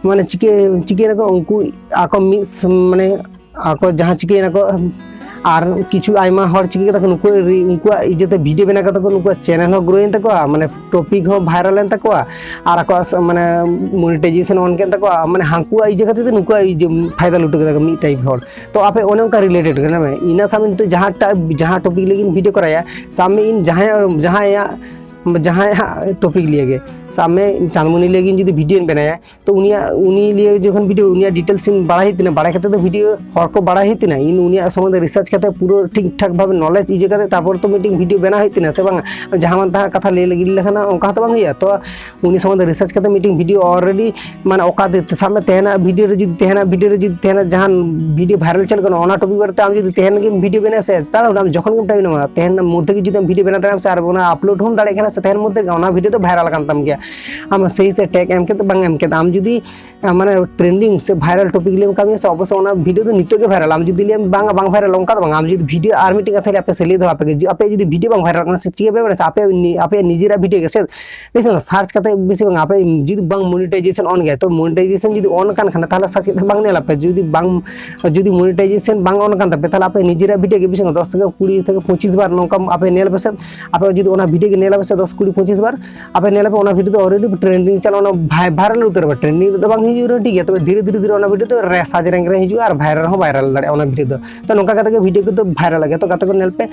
ᱢᱟᱱᱮ ᱪᱤᱠᱟᱹ ᱪᱤᱠᱟᱹᱭᱱᱟᱠᱚ ᱩᱱᱠᱩ ᱟᱠᱚ ᱢᱤᱫ ᱥᱚᱢ- ᱢᱟᱱᱮ ᱟᱠᱚ ᱡᱟᱦᱟᱸ ᱪᱤᱠᱟᱹᱭᱱᱟᱠᱚ, ᱟᱨ ᱠᱤᱪᱷᱩ ᱟᱭᱢᱟ ᱦᱚᱲ ᱪᱤᱠᱟᱹ ᱠᱮᱫᱟ ᱠᱚ, ᱱᱩᱠᱩ ᱨᱤ- ᱩᱱᱠᱩᱣᱟᱜ ᱤᱭᱟᱹᱛᱮ ᱵᱷᱤᱰᱤᱭᱳ ᱵᱮᱱᱟᱣ ᱠᱟᱛᱮ ᱠᱚ ᱱᱩᱠᱩᱣᱟᱜ ᱪᱮᱱᱮᱞ ᱦᱚᱸ ᱜᱨᱳᱭᱮᱱ ᱛᱟᱠᱚᱣᱟ, ᱢᱟᱱᱮ ᱴᱚᱯᱤᱠ ᱦᱚᱸ ᱵᱷᱟᱭᱨᱟᱞ ᱮᱱ ᱛᱟᱠᱚᱣᱟ, ᱟᱨ ᱟᱠᱚᱣᱟᱜ ᱥᱟ- ᱢᱟᱱᱮ ᱢᱚᱱᱤᱴᱟᱭᱡᱮᱥᱚᱱ ᱚᱱ ᱠᱮᱫ ᱛᱟᱠᱚᱣᱟ, ᱢᱟᱱᱮ ᱦᱟᱱᱠᱩᱣᱟᱜ ᱤᱭᱟᱹ ᱠᱷᱟᱹᱛᱤᱨ ᱛᱮ ᱱᱩᱠᱩᱣᱟᱜ ᱤᱭᱟᱹ ᱯᱷᱟᱭᱫᱟ ᱞᱩᱴᱟᱹ ᱠᱮᱫᱟ ᱠᱚ ᱢᱤᱫ ᱴᱟᱭᱤᱯ ᱦᱚᱲ᱾ ᱛᱚ ᱟᱯᱮ ᱚᱱᱮ ᱚᱱᱠᱟ ᱨᱤᱞᱮᱴᱮᱰ ᱠᱟᱱᱟ ᱢᱮ᱾ ᱤᱱᱟᱹ ᱥᱟᱵ ᱢᱮ ᱱᱤᱛᱚᱜ ᱡᱟᱦᱟᱸᱴᱟᱜ ᱡᱟᱦᱟᱸ ᱴᱚᱯᱤᱠ ᱞᱟᱹᱜᱤᱫ ᱵᱷᱤᱰᱤᱭᱳ ᱠᱚᱨᱟᱭᱟ, ᱥᱟᱵ ᱢᱮ ᱤᱧ ᱡᱟᱦᱟᱸᱭᱟᱜ ᱡᱟᱦᱟᱸᱭᱟᱜ ᱡᱟᱦᱟᱸᱭᱟᱜ ᱴᱚᱯᱤᱠ ᱞᱤᱭᱮ ᱜᱮ, ᱥᱟᱵ ᱢᱮ ᱤᱧ ᱪᱟᱸᱫᱽᱢᱚᱱᱤ ᱞᱟᱹᱜᱤᱫ ᱡᱩᱫᱤ ᱵᱷᱤᱰᱤᱭᱳᱧ ᱵᱮᱱᱟᱭᱟ, ᱛᱚ ᱩᱱᱤᱭᱟᱜ ᱩᱱᱤ ᱞᱤᱭᱮ ᱡᱚᱠᱷᱚᱱ ᱵᱷᱤᱰᱤᱭᱳ, ᱩᱱᱤᱭᱟᱜ ᱰᱤᱴᱮᱞᱥ ᱤᱧ ᱵᱟᱲᱟᱭ ᱦᱩᱭᱩᱜ ᱛᱤᱧᱟ, ᱵᱟᱲᱟᱭ ᱠᱟᱛᱮ ᱫᱚ ᱵᱷᱤᱰᱤᱭᱳ ᱦᱚᱲ ᱠᱚ ᱵᱟᱲᱟᱭ ᱦᱩᱭᱩᱜ ᱛᱤᱧᱟ, ᱤᱧ ᱩᱱᱤᱭᱟᱜ ᱥᱚᱢᱵᱚᱱᱫᱷᱮ ᱨᱤᱥᱟᱨᱪ ᱠᱟᱛᱮ ᱯᱩᱨᱟᱹ ᱴᱷᱤᱠ ᱴᱷᱟᱠ ᱵᱷᱟᱵᱮ ᱱᱚᱞᱮᱡᱽ ᱤᱭᱟᱹ ᱠᱟᱛᱮ ᱛᱟᱨᱯᱚᱨ ᱛᱚ ᱢᱤᱫᱴᱮᱱ ᱵᱷᱤᱰᱤᱭᱳ ᱵᱮᱱᱟᱣ ᱦᱩᱭᱩᱜ ᱛᱤᱧᱟ ᱥᱮ ᱵᱟᱝ? ᱡᱟᱦᱟᱸ ᱢᱟᱱ ᱛᱟᱦᱟᱸ ᱠᱟᱛᱷᱟ ᱞᱟᱹᱭ ᱞᱟᱹᱜᱤᱫ ᱞᱮᱠᱷᱟᱱ ᱚᱱᱠᱟ ᱦᱚᱸᱛᱚ ᱵᱟᱝ ᱦᱩᱭᱩᱜᱼᱟ᱾ ᱛᱚ ᱩᱱᱤ ᱥᱚᱢᱵᱚᱱᱫᱷᱮ ᱨᱤᱥᱟᱨᱪ ᱠᱟᱛᱮ ᱢᱤᱫᱴᱮᱱ ᱵᱷᱤᱰᱤᱭᱳ ᱚᱞᱨᱮᱰᱤ ᱢᱟᱱᱮ ᱚᱠᱟ ᱫᱤ- ᱥᱟᱵ ᱢᱮ ᱛᱮᱦᱮᱧᱟᱜ ᱵᱷᱤᱰᱤᱭᱳ ᱨᱮ ᱡᱩᱫᱤ ᱛᱮᱦᱮᱧᱟᱜ ᱵᱷᱤᱰᱤᱭᱳ ᱨᱮ ᱡᱩᱫᱤ ᱛᱮᱦᱮᱧᱟᱜ ᱡᱟᱦᱟᱸ ᱵᱷᱤᱰᱤᱭᱳ ᱵᱷᱟᱭᱨᱟᱞ ᱪᱟᱞᱟᱜ ᱠᱟᱱᱟ ᱚᱱᱟ ᱴᱚᱯᱤᱠ ᱵᱟᱨᱮᱛᱮ ᱟᱢ ᱡᱩᱫᱤ ᱛᱮᱦᱮᱧ ᱜᱮᱢ ᱵᱷᱤᱰᱤᱭᱳ ᱵᱮᱱᱟᱣᱟ ᱥᱮ, ᱛᱟᱦᱚᱞᱮ ᱟᱢ ᱡᱚᱠᱷᱚᱱ ᱜᱮᱢ ᱴᱟᱭᱤᱢ ᱧᱟᱢᱟ ᱛᱮᱦᱮᱧ ᱢᱚᱫᱽᱫᱷᱮ ᱜᱮ ᱡᱩᱫᱤ ᱟᱢ ᱵᱷᱤᱰᱤᱭᱳ ᱵᱮᱱᱟᱣ ᱫᱟᱲᱮᱭᱟᱜ ᱟᱢ ᱥᱮ ᱟᱨ ᱚᱱᱟ ᱟᱯᱞᱳᱰ ᱦᱚᱸᱢ ᱫᱟᱲᱮᱭᱟᱜ ᱠᱟᱱᱟ ᱥᱮ ᱛᱮᱦᱮᱧ ᱢᱚᱫᱽᱫᱷᱮ ᱜᱮ ᱚᱱᱟ ᱵᱷᱤᱰᱤᱭᱳ ᱫᱚ ᱵᱷᱟᱭᱨᱟᱞ ᱟᱠᱟᱱ ᱛᱟᱢ ᱜᱮᱭᱟ᱾ ᱟᱢ ᱥᱟᱹᱦᱤ ᱥᱮ ᱴᱮᱜᱽ ᱮᱢ ᱠᱮᱫ ᱵᱟᱝ ᱮᱢ ᱠᱮᱫ ᱟᱢ ᱡᱩᱫᱤ ᱟᱢ ᱢᱟᱱᱮ ᱴᱨᱮᱱᱰᱤᱝ ᱥᱮ ᱵᱷᱟᱭᱨᱟᱞ ᱴᱚᱯᱤᱠ ᱞᱟᱹᱭ ᱠᱟᱹᱢᱤᱭᱟ ᱥᱮ ᱚᱵᱚᱥᱥᱳᱭ ᱚᱱᱟ ᱵᱷᱤᱰᱤᱭᱳ ᱫᱚ ᱱᱤᱛᱚᱜ ᱜᱮ ᱵᱷᱟᱭᱨᱟᱞ᱾ ᱟᱢ ᱡᱩᱫᱤ ᱞᱟᱹᱭᱟᱢ ᱵᱟᱝ ᱵᱟᱝ ᱵᱷᱟᱭᱨᱟᱞ ᱚᱱᱠᱟ ᱫᱚ ᱵᱟᱝ᱾ ᱟᱢ ᱡᱩᱫᱤ ᱵᱷᱤᱰᱤᱭᱳ ᱟᱨ ᱢᱤᱫᱴᱮᱱ ᱠᱟᱛᱷᱟ ᱞᱟᱹᱭ ᱟᱯᱮ ᱥᱮ ᱞᱟᱹᱭ ᱫᱚ ᱟᱯᱮ ᱜᱮ ᱟᱯᱮ ᱡᱩᱫᱤ ᱵᱷᱤᱰᱤᱭᱳ ᱵᱟᱝ ᱵᱷᱟᱭᱨᱟᱞ ᱠᱟᱱᱟ ᱥᱮ ᱪᱮᱫ ᱯᱮ ᱵᱟᱲᱟᱭᱟ ᱥᱮ ᱟᱯᱮ ᱟᱯᱮ ᱱᱤᱡᱮᱨᱟᱜ ᱵᱷᱤᱰᱤᱭᱳ ᱜᱮ ᱥᱮ ᱵᱮᱥᱤ ᱵᱟᱝ ᱥᱟᱨᱪ ᱠᱟᱛᱮ ᱵᱮᱥᱤ ᱵᱟᱝ ᱟᱯᱮ ᱡᱩᱫᱤ ᱵᱟᱝ ᱢᱚᱱᱤᱴᱟᱭᱡᱮᱥᱚᱱ ᱚᱱ ᱜᱮᱭᱟ, ᱛᱚ ᱢᱚᱱᱤᱴᱟᱭᱡᱮᱥᱚᱱ ᱡᱩᱫᱤ ᱚᱱ ᱠᱟᱱ ᱠᱷᱟᱱ ᱛᱟᱦᱚᱞᱮ ᱥᱟᱨᱪ ᱠᱟᱛᱮ ᱵᱟᱝ ᱧᱮᱞ ᱟᱯᱮ᱾ ᱡᱩᱫᱤ ᱵᱟᱝ ᱡᱩᱫᱤ ᱢᱚᱱᱤᱴᱟᱭᱡᱮᱥᱚᱱ ᱵᱟᱝ ᱚᱱ ᱠᱟᱱ ᱛᱟᱯᱮ ᱛᱟᱦᱚᱞᱮ ᱟᱯᱮ ᱱᱤᱡᱮᱨᱟᱜ ᱵᱷᱤᱰᱤᱭᱳ ᱜᱮ ᱵᱮᱥᱤ ᱵᱟᱝ ᱫᱚᱥ ᱛᱷᱮᱠᱮ ᱠᱩᱲᱤ ᱛᱷᱮᱠᱮ ᱯᱚᱸᱪᱤᱥ ᱵᱟᱨ ᱱᱚᱝᱠᱟ ᱟᱯᱮ ᱧᱮᱞ ᱯᱮ ᱥᱮ᱾ ᱟᱯᱮ ᱡᱩᱫᱤ ᱚᱱᱟ ᱵᱷᱤᱰᱤᱭᱳ ᱜᱮ ᱧᱮᱞ ᱟᱯᱮ ᱥᱮ ᱫᱚᱥ ᱠᱩᱲᱤ ᱯᱚᱸᱪᱤᱥ ᱵᱟᱨ ᱟᱯᱮ ᱧᱮᱞ ᱟᱯᱮ ᱚᱱᱟ ᱵᱷᱤᱰᱤᱭᱳ ᱫᱚ ᱚᱞᱨᱮᱰᱤ ᱴᱨᱮᱱᱰᱤᱝ ᱪᱟᱞᱟᱜ, ᱚᱱᱟ ᱵᱷᱟᱭ- ᱵᱷᱟᱭᱨᱟᱞ ᱩᱛᱟᱹᱨᱚᱜᱼᱟ᱾ ᱴᱨᱮᱱᱰᱤᱝ ᱨᱮᱫᱚ ᱵᱟᱝ ᱦᱤᱡᱩᱜ ᱨᱮᱦᱚᱸ ᱴᱷᱤᱠ ᱜᱮᱭᱟ, ᱛᱚᱵᱮ ᱫᱷᱤᱨᱮ ᱫᱷᱤᱨᱮ ᱫᱷᱤᱨᱮ ᱚᱱᱟ ᱵᱷᱤᱰᱤᱭᱳ ᱫᱚ ᱨᱮ ᱥᱟᱨᱪ ᱨᱮᱝᱠ ᱨᱮ ᱦᱤᱡᱩᱜᱼᱟ ᱟᱨ ᱵᱷᱟᱭᱨᱟᱞ ᱦᱚᱸ ᱵᱷᱟᱭᱨᱟᱞ ᱫᱟᱲᱮᱭᱟᱜᱼᱟ ᱚᱱᱟ ᱵᱷᱤᱰᱤᱭᱳ ᱫᱚ᱾ ᱛᱚ ᱱᱚᱝᱠᱟ ᱠᱟᱛᱮ ᱜᱮ ᱵᱷᱤᱰᱤᱭᱳ ᱠᱚᱫᱚ ᱵᱷᱟᱭᱨᱟᱞ ᱜᱮᱭᱟ᱾ ᱛᱚ ᱜᱟᱛᱮ ᱠᱚ ᱧᱮᱞ ᱯᱮ,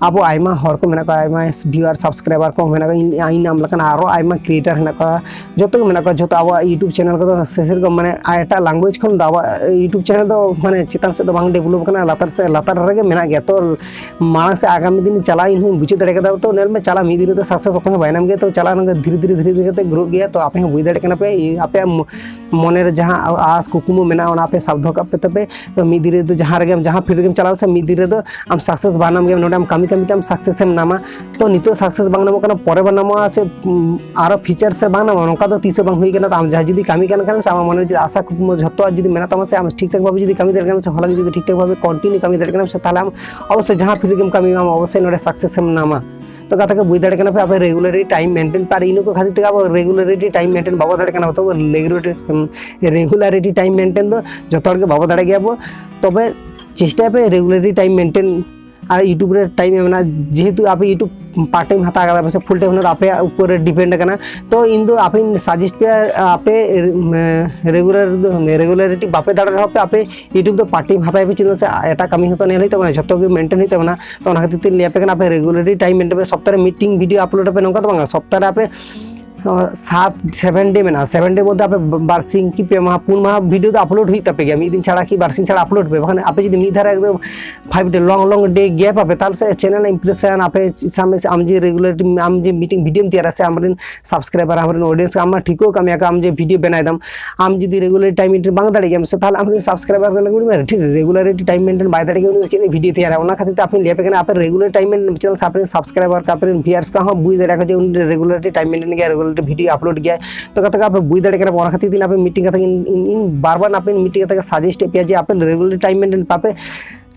ᱟᱵᱚ ᱟᱭᱢᱟ ᱦᱚᱲ ᱠᱚ ᱢᱮᱱᱟᱜ ᱠᱚᱣᱟ, ᱟᱭᱢᱟ ᱵᱷᱤᱭᱩᱣᱟᱨ ᱥᱟᱵᱥᱠᱨᱟᱭᱵᱟᱨ ᱠᱚ ᱢᱮᱱᱟᱜ ᱠᱚᱣᱟ, ᱤᱧ ᱤᱧ ᱧᱟᱢ ᱞᱮᱠᱟᱱ ᱟᱨᱚ ᱟᱭᱢᱟ ᱠᱨᱤᱭᱮᱴᱟᱨ ᱦᱮᱱᱟᱜ ᱠᱚᱣᱟ, ᱡᱚᱛᱚ ᱜᱮ ᱢᱮᱱᱟᱜ ᱠᱚᱣᱟ᱾ ᱡᱚᱛᱚ ᱟᱵᱚᱣᱟᱜ ᱤᱭᱩᱴᱩᱵᱽ ᱪᱮᱱᱮᱞ ᱠᱚᱫᱚ ᱥᱮᱨᱚᱠᱚᱢ ᱢᱟᱱᱮ ᱮᱴᱟᱜ ᱞᱮᱝᱜᱩᱭᱮᱡᱽ ᱠᱷᱚᱱ ᱫᱚ ᱟᱵᱚᱣᱟᱜ ᱤᱭᱩᱴᱩᱵᱽ ᱪᱮᱱᱮᱞ ᱫᱚ ᱢᱟᱱᱮ ᱪᱮᱛᱟᱱ ᱥᱮᱫ ᱫᱚ ᱵᱟᱝ ᱰᱮᱵᱷᱞᱚᱯ ᱠᱟᱱᱟ, ᱞᱟᱛᱟᱨ ᱥᱮᱫ ᱞᱟᱛᱟᱨ ᱨᱮᱜᱮ ᱢᱮᱱᱟᱜ ᱜᱮᱭᱟ᱾ ᱛᱚ ᱢᱟᱲᱟᱝ ᱥᱮ ᱟᱜᱟᱢᱤ ᱫᱤᱱ ᱪᱟᱞᱟᱜ ᱤᱧ ᱦᱚᱸᱧ ᱵᱩᱡᱷᱟᱹᱣ ᱫᱟᱲᱮ ᱠᱟᱫᱟ᱾ ᱛᱚ ᱧᱮᱞ ᱢᱮ ᱪᱟᱞᱟᱜ ᱢᱤᱫ ᱫᱤᱱ ᱨᱮᱫᱚ ᱥᱟᱠᱥᱮᱥ ᱚᱠᱚᱭ ᱦᱚᱸ ᱵᱟᱭ ᱧᱟᱢ ᱜᱮᱭᱟ᱾ ᱛᱚ ᱪᱟᱞᱟᱜ ᱱᱚᱝᱠᱟ ᱫᱷᱤᱨᱮ ᱫᱷᱤᱨᱮ ᱫᱷᱤᱨᱮ ᱫᱷᱤᱨᱮ ᱠᱟᱛᱮ ᱜᱨᱳᱜ ᱜᱮᱭᱟ᱾ ᱛᱚ ᱟᱯᱮ ᱦᱚᱸ ᱵᱩᱡᱽ ᱫᱟᱲᱮᱭᱟᱜ ᱠᱟᱱᱟ ᱯᱮ ᱤᱧ- ᱟᱯᱮᱭᱟᱜ ᱢᱚ- ᱢᱚᱱᱮ ᱨᱮ ᱡᱟᱦᱟᱸ ᱟᱥ ᱠᱩᱠᱢᱩ ᱢᱮᱱᱟᱜᱼᱟ ᱚᱱᱟ ᱟᱯᱮ ᱥᱟᱵ ᱫᱚᱦᱚ ᱠᱟᱜ ᱯᱮ ᱛᱟᱯᱮ᱾ ᱛᱚ ᱢᱤᱫ ᱫᱤᱱ ᱨᱮᱫᱚ ᱡᱟᱦᱟᱸ ᱨᱮᱜᱮ ᱡᱟᱦᱟᱸ ᱯᱷᱤᱞᱰ ᱨᱮᱜᱮᱢ ᱪᱟᱞᱟᱣ ᱥᱮ ᱢᱤᱫ ᱫᱤᱱ ᱨᱮᱫᱚ ᱟᱢ ᱥᱟᱠᱥᱮᱥ ᱵᱟᱢ ᱧᱟᱢ ᱜᱮᱭᱟ᱾ ᱱᱚᱰᱮ ᱟᱢ ᱠᱟᱹᱢᱤ ᱠᱟᱹᱢᱤ ᱛᱮ ᱟᱢ ᱥᱟᱠᱥᱮᱥ ᱮᱢ ᱧᱟᱢᱟ᱾ ᱛᱚ ᱱᱤᱛᱚᱜ ᱥᱟᱠᱥᱮᱥ ᱵᱟᱝ ᱧᱟᱢᱚᱜ ᱠᱟᱱᱟ, ᱯᱚᱨᱮ ᱵᱟᱝ ᱧᱟᱢᱚᱜᱼᱟ ᱥᱮ ᱩᱢ, ᱟᱨᱚ ᱯᱷᱤᱭᱩᱪᱟᱨ ᱥᱮ ᱵᱟᱝ ᱧᱟᱢᱚᱜᱼᱟ, ᱱᱚᱝᱠᱟ ᱫᱚ ᱛᱤᱥ ᱦᱚᱸ ᱵᱟᱝ ᱦᱩᱭ ᱠᱟᱱᱟ᱾ ᱛᱚ ᱟᱢ ᱡᱟᱦᱟᱸ ᱡᱩᱫᱤ ᱠᱟᱹᱢᱤ ᱠᱟᱱ ᱠᱷᱟᱱ ᱥᱮ ᱟᱢᱟᱜ ᱢᱚᱱᱮ ᱨᱮ ᱡᱩᱫᱤ ᱟᱥᱟ ᱠᱩᱠᱢᱩ ᱡᱷᱚᱛᱚᱣᱟᱜ ᱡᱩᱫᱤ ᱢᱮᱱᱟᱜ ᱛᱟᱢᱟ ᱥᱮ ᱟᱢ ᱴᱷᱤᱠ ᱴᱷᱟᱠ ᱵᱷᱟᱵᱮ ᱡᱩᱫᱤ ᱠᱟᱹᱢᱤ ᱫᱟᱲᱮᱭᱟᱜ ᱠᱟᱱᱟ ᱥᱮ ᱦᱚᱞᱟ ᱜᱮ ᱡᱩᱫᱤ ᱴᱷᱤᱠ ᱴᱷᱟᱠ ᱵᱷᱟᱵᱮ ᱠᱚᱱᱴᱤᱱᱤᱭᱩ ᱠᱟᱹᱢᱤ ᱫᱟᱲᱮᱭᱟᱜ ᱠᱟᱱᱟ ᱥᱮ ᱛᱟᱦᱚᱞᱮ ᱟᱢ ᱚᱵᱚᱥᱥᱳᱭ ᱡᱟᱦᱟᱸ ᱯᱷᱤᱞᱰ ᱨᱮᱜᱮᱢ ᱠᱟᱹᱢᱤ ᱢᱟ ᱟᱢ ᱚᱵᱚᱥᱥᱳᱭ ᱱᱚᱰᱮ ᱥᱟᱠᱥᱮᱥ ᱮᱢ ᱧᱟᱢᱟ᱾ ᱛᱚ ᱜᱟᱛᱮ ᱠᱚ ᱵᱩᱡᱽ ᱫᱟᱲᱮᱭᱟᱜ ᱠᱟᱱᱟ ᱯᱮ, ᱟᱯᱮ regularity time maintain ᱯᱮ, ᱟᱨ ᱤᱱᱟᱹ ᱠᱚ ᱠᱷᱟᱹᱛᱤᱨ ᱛᱮᱜᱮ ᱟᱵᱚ regularity time maintain ᱵᱟᱵᱚ ᱫᱟᱲᱮᱭᱟᱜ ᱠᱟᱱᱟ᱾ ᱛᱚᱵᱮ regularity, regularity time maintain ᱫᱚ ᱡᱚᱛᱚ ᱦᱚᱲ ᱜᱮ ᱵᱟᱵᱚ ᱫᱟᱲᱮᱭᱟᱜ ᱜᱮᱭᱟ ᱵᱚ᱾ ᱛᱚᱵᱮ ᱪᱮᱥᱴᱟᱭ ᱯᱮ regularity time maintain, ᱟᱨ YouTube ᱨᱮ time ᱮᱢ ᱢᱮᱱᱟᱜᱼᱟ᱾ ᱡᱮᱦᱮᱛᱩ ᱟᱯᱮ YouTube part time ᱦᱟᱛᱟᱣ ᱠᱟᱫᱟ ᱯᱮ ᱥᱮ full time ᱦᱟᱛᱟᱣ, ᱟᱯᱮᱭᱟᱜ ᱩᱯᱚᱨ ᱨᱮ depend ᱠᱟᱱᱟ᱾ ᱛᱚ ᱤᱧ ᱫᱚ ᱟᱯᱮᱧ suggest ᱯᱮᱭᱟ, ᱟᱯᱮ regular ᱫᱚ, regularity ᱵᱟᱯᱮ ᱫᱟᱲᱮ ᱨᱮᱦᱚᱸ ᱯᱮ, ᱟᱯᱮ YouTube ᱫᱚ part time ᱦᱟᱛᱟᱣ ᱯᱮ, ᱪᱮᱫᱟᱜ ᱥᱮ ᱮᱴᱟᱜ ᱠᱟᱹᱢᱤ ᱦᱚᱸᱛᱚ ᱧᱮᱞ ᱦᱩᱭᱩᱜ ᱛᱟᱵᱚᱱᱟ, ᱡᱷᱚᱛᱚ ᱜᱮ maintain ᱦᱩᱭᱩᱜ ᱛᱟᱵᱚᱱᱟ᱾ ᱛᱚ ᱚᱱᱟ ᱠᱷᱟᱹᱛᱤᱨ ᱛᱮᱧ ᱞᱟᱹᱭ ᱟᱯᱮ ᱠᱟᱱᱟ, ᱟᱯᱮ regularity time maintain ᱯᱮ, ᱥᱚᱯᱛᱟᱦᱚ ᱨᱮ ᱢᱤᱫᱴᱤᱝ video upload ᱟᱯᱮ, ᱱᱚᱝᱠᱟ ᱫᱚ ᱵᱟᱝᱟ, ᱥᱚᱯᱛᱟᱦᱚ ᱨᱮ ᱟᱯᱮ ᱥᱟᱛ, seven day ᱢᱮᱱᱟᱜᱼᱟ, seven day ᱢᱚᱫᱽᱫᱷᱮ ᱟᱯᱮ ᱵᱟᱨ ᱥᱤᱧ ᱠᱤ ᱯᱮ ᱢᱟᱦᱟ, ᱯᱩᱱ ᱢᱟᱦᱟ video ᱫᱚ upload ᱦᱩᱭᱩᱜ ᱛᱟᱯᱮ ᱜᱮᱭᱟ, ᱢᱤᱫ ᱫᱤᱱ ᱪᱷᱟᱲᱟ ᱠᱤ ᱵᱟᱨ ᱥᱤᱧ ᱪᱷᱟᱲᱟ upload ᱯᱮ, ᱵᱟᱠᱷᱟᱱ ᱟᱯᱮ ᱡᱩᱫᱤ ᱢᱤᱫ ᱫᱷᱟᱨᱟ ᱮᱠᱫᱚᱢ five day long long day gap ᱟᱯᱮ, ᱛᱟᱦᱚᱞᱮ ᱥᱮ channel impression ᱟᱯᱮ ᱥᱟᱢ-, ᱟᱢ ᱡᱮ regularity, ᱟᱢ ᱡᱮ ᱢᱤᱫᱴᱤᱝ video ᱢ ᱛᱮᱭᱟᱨᱟ ᱥᱮ ᱟᱢᱨᱮᱱ subscriber, ᱟᱢᱨᱮᱱ audience ᱟᱢ ᱢᱟ ᱴᱷᱤᱠᱟᱹ ᱠᱟᱜ ᱢᱮᱭᱟ ᱠᱚ, ᱟᱢ ᱡᱮ video ᱵᱮᱱᱟᱣ ᱫᱟᱢ, ᱟᱢ ᱡᱩᱫᱤ regularity time maintain ᱵᱟᱝ ᱫᱟᱲᱮᱭᱟᱜ ᱜᱮᱭᱟᱢ ᱥᱮ, ᱛᱟᱦᱚᱞᱮ ᱟᱢᱨᱮᱱ subscriber ᱠᱚ ᱞᱟᱹᱜᱤᱫ ᱢᱮ, ᱴᱷᱤᱠ, regularity time maintain ᱵᱟᱭ ᱫᱟᱲᱮᱭᱟᱜ ᱜᱮᱭᱟ, ᱩᱱᱤ ᱫᱚ ᱪᱮᱫ video ᱛᱮᱭᱟᱨᱟ? ᱚᱱᱟ ᱠᱷᱟᱹᱛᱤᱨ ᱛᱮ ᱟᱯᱮᱧ ᱞᱟᱹᱭ ᱟᱯᱮ ᱠᱟᱱᱟ, ᱟᱯᱮ regular time maintain channel ᱥᱮ ᱟᱯᱮᱨᱮᱱ subscriber ᱠᱚ, ᱟᱯᱮᱨᱮᱱ viewers ᱠᱚ ᱦᱚᱸ ᱵᱩᱡᱽ ᱫᱟᱲᱮᱭᱟᱜᱼᱟ ᱠᱚ ᱡᱮ ᱩᱱᱤ regularity time maintain ᱜᱮᱭᱟ, regularity video upload ᱜᱮᱭᱟᱭ᱾ ᱛᱚ ᱜᱟᱛᱮ ᱠᱚ ᱟᱯᱮ ᱵᱩᱡᱽ ᱫᱟᱲᱮᱭᱟᱜ ᱠᱟᱱᱟ ᱯᱮ, ᱚᱱᱟ ᱠᱷᱟᱹᱛᱤᱨ ᱛᱮ ᱟᱯᱮ ᱢᱤᱫᱴᱤᱝ ᱠᱟᱛᱷᱟ ᱤᱧ, ᱤᱧ, ᱤᱧ ᱵᱟᱨ ᱵᱟᱨ ᱟᱯᱮ ᱢᱤᱫᱴᱤᱝ ᱠᱟᱛᱷᱟ ᱜᱮ suggest ᱮᱫ ᱯᱮᱭᱟ ᱡᱮ ᱟᱯᱮ regular time maintain ᱯᱟᱯᱮ,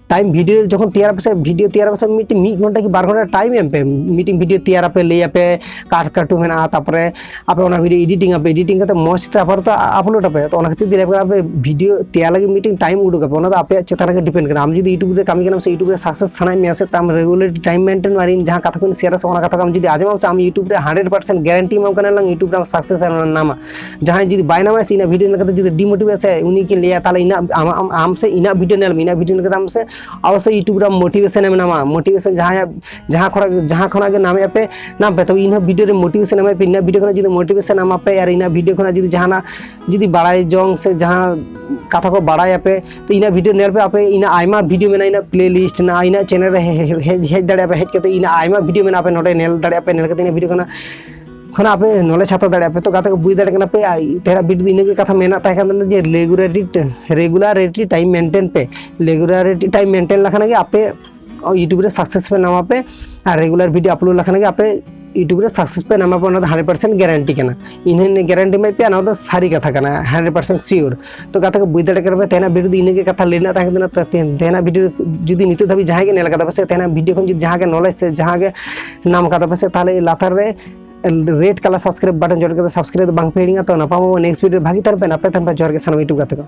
time video ᱡᱚᱠᱷᱚᱱ ᱛᱮᱭᱟᱨ ᱟᱯᱮ ᱥᱮ, video ᱛᱮᱭᱟᱨ ᱟᱯᱮ ᱥᱮ, ᱢᱤᱫᱴᱤᱝ ᱢᱤᱫ ᱜᱷᱚᱱᱴᱟ ᱠᱤ ᱵᱟᱨ ᱜᱷᱚᱱᱴᱟ time ᱮᱢ ᱯᱮ, ᱢᱤᱫᱴᱤᱝ video ᱛᱮᱭᱟᱨ ᱟᱯᱮ, ᱞᱟᱹᱭ ᱟᱯᱮ, cut ᱠᱟᱴᱩ ᱢᱮᱱᱟᱜᱼᱟ, ᱛᱟᱯᱚᱨᱮ ᱟᱯᱮ ᱚᱱᱟ video editing ᱟᱯᱮ, editing ᱠᱟᱛᱮ ᱢᱚᱡᱽ ᱛᱮ ᱟᱯᱟᱛᱚᱛᱚ upload ᱟᱯᱮ᱾ ᱛᱚ ᱚᱱᱟ ᱠᱷᱟᱹᱛᱤᱨ ᱛᱮ ᱞᱟᱹᱭ ᱟᱯᱮ ᱠᱟᱱᱟ, ᱟᱯᱮ video ᱛᱮᱭᱟᱨ ᱞᱟᱹᱜᱤᱫ ᱢᱤᱫᱴᱤᱝ time ᱩᱰᱩᱠ ᱟᱯᱮ, ᱚᱱᱟ ᱫᱚ ᱟᱯᱮᱭᱟᱜ ᱪᱮᱛᱟᱱ ᱨᱮᱜᱮ depend ᱠᱟᱱᱟ᱾ ᱟᱢ ᱡᱩᱫᱤ YouTube ᱨᱮ ᱠᱟᱹᱢᱤ ᱠᱟᱱᱟᱢ ᱥᱮ YouTube ᱨᱮ success ᱥᱟᱱᱟᱭᱮᱫ ᱢᱮᱭᱟ ᱥᱮ, ᱛᱟᱢ regularity time maintain, ᱟᱨ ᱤᱧ ᱡᱟᱦᱟᱸ ᱠᱟᱛᱷᱟ ᱠᱚᱧ share ᱟ ᱥᱮ, ᱚᱱᱟ ᱠᱟᱛᱷᱟ ᱠᱚ ᱟᱢ ᱡᱩᱫᱤ ᱟᱸᱡᱚᱢᱟᱢ ᱥᱮ, ᱟᱢ YouTube ᱨᱮ hundred percent guarantee ᱮᱢᱟᱢ ᱠᱟᱱᱟ ᱞᱟᱝ YouTube ᱨᱮ success ᱮᱢ ᱧᱟᱢᱟ᱾ ᱡᱟᱦᱟᱸᱭ ᱡᱩᱫᱤ ᱵᱟᱭ ᱧᱟᱢᱟ ᱥᱮ, ᱤᱧᱟᱹᱜ video ᱧᱮᱞ ᱠᱟᱛᱮ ᱡᱩᱫᱤ demotivate ᱥᱮ, ᱩᱱᱤ ᱠᱤ ᱞᱟᱹᱭᱟ, ᱛᱟᱦᱚᱞᱮ ᱤᱧᱟᱹᱜ, ᱟᱢ, ᱟᱢ, ᱟᱢ ᱥᱮ ᱤᱧᱟᱹᱜ video ᱧᱮᱞ ᱢᱮ, ᱤᱧᱟᱹᱜ video ᱧᱮᱞ ᱠᱟᱛᱮ ᱟᱢ ᱥᱮ ᱚᱵᱚᱥᱥᱳᱭ YouTube ᱨᱮ ᱟᱢ motivation ᱮᱢ ᱧᱟᱢᱟ, motivation ᱡᱟᱦᱟᱸᱭᱟᱜ, ᱡᱟᱦᱟᱸ ᱠᱷᱚᱱᱟᱜ, ᱡᱟᱦᱟᱸ ᱠᱷᱚᱱᱟᱜ ᱜᱮ ᱧᱟᱢᱮᱫ ᱯᱮ, ᱧᱟᱢ ᱯᱮ, ᱛᱚᱵᱮ ᱤᱧ ᱦᱚᱸ video ᱨᱮ motivation ᱮᱢᱟᱭ ᱯᱮ, ᱤᱧᱟᱹᱜ video ᱠᱷᱚᱱᱟᱜ ᱡᱩᱫᱤ motivation ᱮᱢᱟ ᱯᱮ, ᱟᱨ ᱤᱧᱟᱹᱜ video ᱠᱷᱚᱱᱟᱜ ᱡᱩᱫᱤ ᱡᱟᱦᱟᱱᱟᱜ ᱡᱩᱫᱤ ᱵᱟᱲᱟᱭ ᱡᱚᱝ ᱥᱮ ᱡᱟᱦᱟᱸ ᱠᱟᱛᱷᱟ ᱠᱚ ᱵᱟᱲᱟᱭ ᱟᱯᱮ, ᱛᱚ ᱤᱧᱟᱹᱜ video ᱧᱮᱞ ᱯᱮ, ᱟᱯᱮ ᱤᱧᱟᱹᱜ ᱟᱭᱢᱟ video ᱢᱮᱱᱟᱜᱼᱟ, ᱤᱧᱟᱹᱜ playlist ᱢᱮᱱᱟᱜᱼᱟ, ᱤᱧᱟᱹᱜ channel ᱨᱮ ᱦᱮ-, ᱦᱮ-, ᱦᱮᱡ, ᱦᱮᱡ ᱫᱟᱲᱮᱭᱟᱜᱼᱟ ᱯᱮ, ᱦᱮᱡ ᱠᱟᱛᱮ ᱤᱧᱟᱹᱜ ᱟᱭᱢᱟ video ᱢᱮᱱᱟᱜᱼᱟ, ᱟᱯᱮ ᱱᱚᱰᱮ ᱧᱮᱞ ᱫᱟᱲᱮᱭᱟᱜᱼᱟ ᱯᱮ, ᱧᱮᱞ ᱠᱟᱛᱮ ᱤᱧᱟᱹᱜ video ᱠᱷᱚᱱᱟᱜ ᱠᱷᱚᱱᱟᱜ ᱟᱯᱮ knowledge ᱦᱟᱛᱟᱣ ᱫᱟᱲᱮᱭᱟᱜᱼᱟ ᱯᱮ᱾ ᱛᱚ ᱜᱟᱛᱮ ᱠᱚ ᱵᱩᱡᱽ ᱫᱟᱲᱮᱭᱟᱜ ᱠᱟᱱᱟ ᱯᱮ, ᱟᱭ, ᱛᱮᱦᱮᱧᱟᱜ video ᱫᱚ ᱤᱱᱟᱹᱜ ᱜᱮ ᱠᱟᱛᱷᱟ ᱢᱮᱱᱟᱜ ᱛᱟᱦᱮᱸ ᱠᱟᱱ ᱛᱟᱵᱚᱱᱟ ᱡᱮ regularity, regularity time maintain ᱯᱮ, regularity time maintain ᱞᱮᱠᱷᱟᱱ ᱜᱮ ᱟᱯᱮ YouTube ᱨᱮ success ᱯᱮ ᱧᱟᱢᱟ ᱯᱮ, ᱟᱨ regular video upload ᱞᱮᱠᱷᱟᱱ ᱜᱮ ᱟᱯᱮ YouTube ᱨᱮ success ᱯᱮ ᱧᱟᱢᱟ, ᱚᱱᱟ ᱫᱚ hundred percent guarantee ᱠᱟᱱᱟ᱾ ᱤᱧ ᱦᱚᱸ ᱤᱱᱟᱹ guarantee ᱮᱢᱟᱭ ᱯᱮᱭᱟ, ᱱᱚᱣᱟ ᱫᱚ ᱥᱟᱹᱨᱤ ᱠᱟᱛᱷᱟ ᱠᱟᱱᱟ, hundred percent sure᱾ ᱛᱚ ᱜᱟᱛᱮ ᱠᱚ, ᱵᱩᱡᱽ ᱫᱟᱲᱮ ᱠᱟᱱᱟ ᱯᱮ, ᱛᱮᱦᱮᱧᱟᱜ video ᱫᱚ ᱤᱱᱟᱹᱜᱮ ᱠᱟᱛᱷᱟ ᱞᱟᱹᱭ ᱨᱮᱱᱟᱜ ᱛᱟᱦᱮᱸ ᱠᱟᱱᱟ᱾ ᱛᱚ ᱛᱮᱦᱮᱧ-, ᱛᱮᱦᱮᱧᱟᱜ video ᱡᱩᱫᱤ ᱱᱤᱛᱚᱜ ᱫᱷᱟᱹᱵᱤᱡ ᱡᱟᱦᱟᱸᱭ ᱜᱮ ᱧᱮᱞ ᱠᱟᱫᱟ ᱯᱮ ᱥᱮ, ᱛᱮᱦᱮᱧᱟᱜ video ᱠᱷᱚᱱ ᱡᱩᱫᱤ ᱡᱟᱦᱟᱸ ᱜᱮ knowledge ᱥᱮ ᱡᱟᱦᱟᱸ ᱜᱮ ᱧᱟᱢ ᱠᱟᱫᱟ ᱯᱮ ᱥᱮ, ᱛᱟᱦᱚᱞᱮ ᱞᱟᱛᱟᱨ ᱨᱮ red colour subscribe button ᱡᱚᱴᱮᱫ ᱠᱟᱛᱮ subscribe ᱫᱚ ᱵᱟᱝ ᱯᱮ ᱦᱤᱲᱤᱧᱟ᱾ ᱛᱚ ᱧᱟᱯᱟᱢ ᱟᱵᱚ next video ᱨᱮ, ᱵᱷᱟᱹᱜᱤ ᱛᱟᱦᱮᱱ ᱯᱮ, ᱱᱟᱯᱟᱭ ᱛᱟᱦᱮᱱ ᱯᱮ᱾ ᱡᱚᱦᱟᱨ ᱜᱮ ᱥᱟᱱᱟᱢ YouTube ᱜᱟᱛᱮ ᱠᱚ᱾